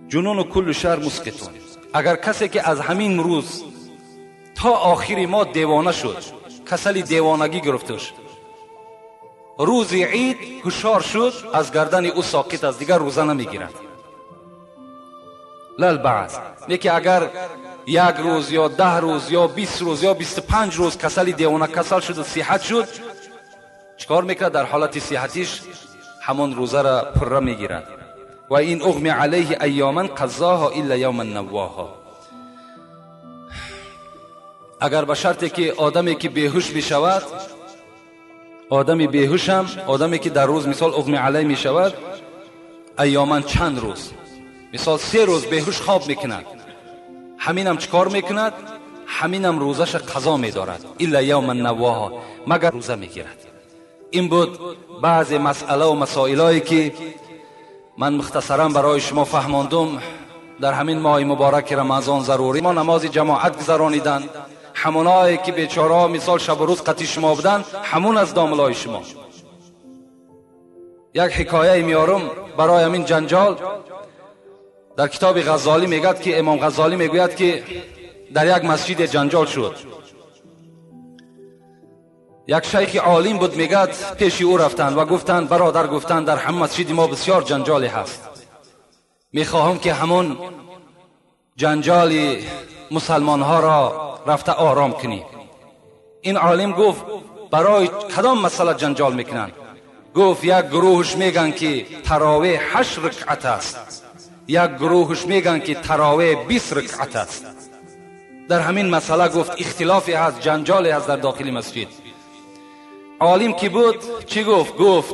جنون و کل شهر مسقطون. اگر کسی که از همین روز تا آخری ما دیوانه شد، کسلی دیوانگی گرفتش، روز عید هوشیار شد، از گردن او ساقط است، دیگر روزه نمیگیرد. للبعض نه که اگر یک روز یا 10 روز یا 20 روز یا 25 روز کسلی دیوانه کسل شد و صحت شد، چکار میکرد؟ در حالت صحتیش همون روزه را پره میگیرد. و این اغمی علیه ایاما قضاها الا یوما نواها. اگر به شرطی که آدمی که بیهوش میشود، آدمی بیهوش هم، آدمی که در روز مثال اغمی علیه میشود، ایاما چند روز، مثال 3 روز بیهوش خواب میکند، همینم چکار میکند؟ همینم روزش قضا میدارد، الا یوما نواها، مگر روزه میگیرد. این بود بعض مسئله و مسائلایی که من مختصرا برای شما فهماندم. در همین ماه مبارک رمضان ضروری ما نماز جماعت گذرانیدن، همونایی که بیچاره مثال شب و روز قطی شما بودن، همون از داملای شما. یک حکایه میارم برای همین جنجال. در کتاب غزالی میگد که امام غزالی میگوید که در یک مسجد جنجال شد. یک شیخ عالم بود، میگد پیش او رفتن و گفتند برادر، گفتند در هم مسجد ما بسیار جنجالی هست، میخواهم که همون جنجال مسلمان ها را رفته آرام کنی. این عالم گفت برای کدام مسئله جنجال میکنن؟ گفت یک گروهش میگن که تراویح 8 رکعت است، یک گروهش میگن که تراویح 20 رکعت است. در همین مسئله گفت اختلافی هست، جنجالی هست در داخل مسجد. عالم که بود چی گفت؟ گفت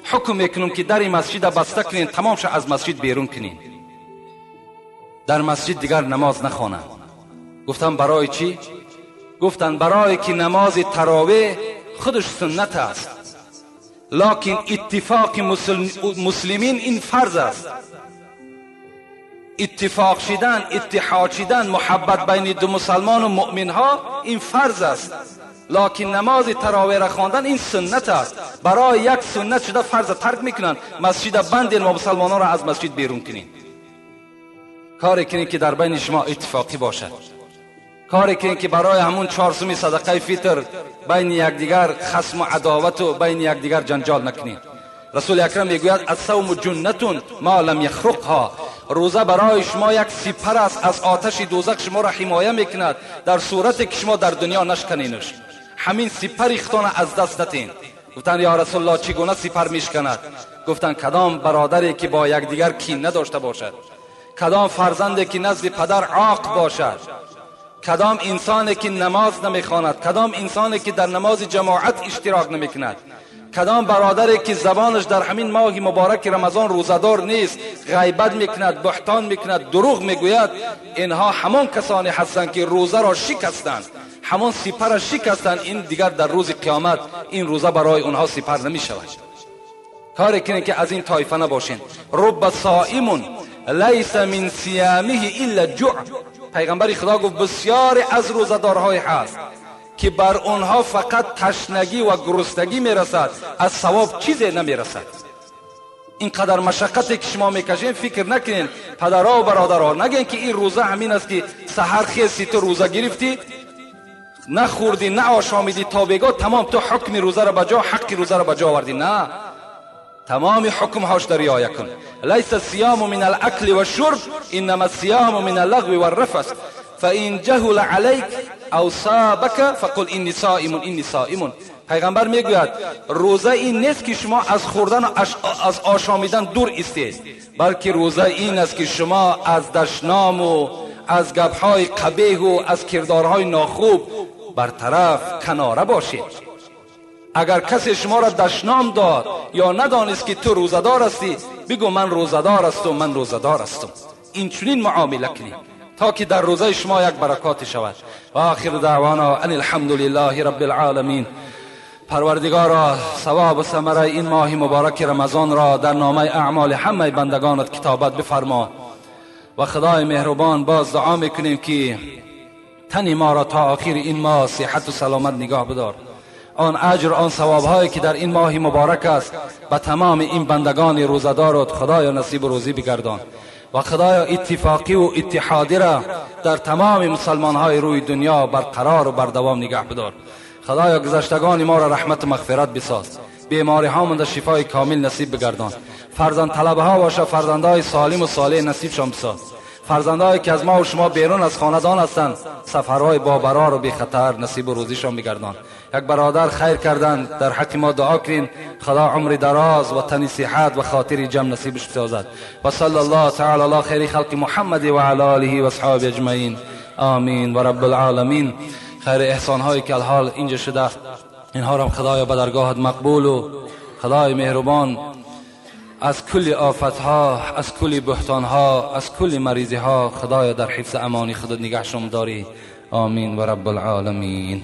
حکم میکنم که در مسجد بسته کنین، تمام شد از مسجد بیرون کنین، در مسجد دیگر نماز نخوانند. گفتم برای چی؟ گفتن برای که نماز تراویح خودش سنت است، لکن اتفاق مسلمین این فرض است. اتفاق شدن، اتحاد شدن، محبت بین دو مسلمان و مؤمن ها این فرض است، لکن نماز تراویح را خواندن این سنت است. برای یک سنت شده فرض ترک میکنن، مسجد بندین و مسلمانان را از مسجد بیرون کنین. کاری کنین که در بین شما اتفاقی باشد، کاری کنین که برای همون 4 سوم صدقه فطر بین یکدیگر خصم و عداوت و بین یکدیگر جنجال نکنین. رسول اکرم میگوید الصوم جنة ما لم یخرقها، روزه برای شما یک سپر است از آتش دوزخ، شما را حمایه میکند در صورتی که شما در دنیا نشکنینش. همین سپر اختان از دست ندین. گفتن یا رسول الله چگونه سپر میشکند؟ گفتن کدام برادری که با یکدیگر کین نداشته باشد، کدام فرزندی که نزد پدر عاق باشد، کدام انسانی که نماز نمیخواند، کدام انسانی که در نماز جماعت اشتراک نمیکند، کدام برادری که زبانش در همین ماه مبارک رمضان روزه‌دار نیست، غیبت میکند، بهتان میکند، دروغ میگوید، اینها همان کسانی هستند که روزه را شکستند، همان سپر را شکستند. این دیگر در روز قیامت این روزه برای اونها سپر نمیشود. کاری کنید که از این طایفه نباشین. رب صائم لیس من صیامه الا جوع. پیغمبر خدا گفت بسیاری از روزه‌دارهای هست که بر اونها فقط تشنگی و گرسنگی میرسد، از ثواب چیزی نمیرسد. اینقدر مشقتی که شما میکشین فکر نکنین پدرها و برادرها، نگین که این روزه همین است که سحر خیستی تو روزه گرفتی، نخوردی، نه آشامیدی تا بگاه تمام تو حکم روزه را بجا، حق روزه را بجا آوردی. نه، تمام حکم هاش در رعایت کن. لیس الصیام من الاکل والشرب انما الصیام من اللغو والرفث فان جهل علیک او صابک فقل انی صائم انی صائم. پیغمبر میگوید روزه این نیست که شما از خوردن و از آشامیدن دور ایستید، بلکه روزه این است که شما از دشنام و از گپهای قبیح و از کردارهای ناخوب برطرف کناره باشید. اگر کسی شما را دشنام داد یا ندانست که تو روزه‌دار هستی، بگو من روزه‌دار هستم، من روزه‌دار هستم. این چنین معامله کنید تا که در روزه شما یک برکات شود. و آخر دعوانا ان الحمد لله رب العالمین. پروردگارا ثواب و ثمره این ماه مبارک رمضان را در نامه اعمال همه بندگانت کتابت بفرما. و خدای مهربان باز دعا میکنیم که تن ما را تا آخر این ماه صحت و سلامت نگاه بدار. آن اجر، آن ثواب هایی که در این ماه مبارک است به تمام این بندگان روزه‌دارت خدایا نصیب روزی بگردان. و خدایا اتفاقی و اتحادی را در تمام مسلمان های روی دنیا برقرار و بردوام نگه بدار. خدایا گذشتگان ما را رحمت و مغفرت بساز، بیماری ها در شفای کامل نصیب بگردان. فرزند طلبه ها باشه فرزندهای سالم و صالح نصیب شان بساز. فرزندهایی که از ما و شما بیرون از خاندان هستند سفرهای با برار و بی خطر نصیب و روزیشان بگردان. یک برادر خیر کردن در حق ما دعا کنین، خدا عمر دراز و تن صحت و خاطر جمع نصیبش بسازد. و صلی الله تعالی علی خیر خلق محمد و علی آله و اصحابه اجمعین، آمین و رب العالمین. خیر احسان هایی که الحال اینجا شده اینها را خدایا به درگاهت مقبول و خدای مهربان از کل آفتها، از کل بهتانها، از کل مریضیها خدایا در حفظ امانی خودت نگهشون داری. آمین و رب العالمین.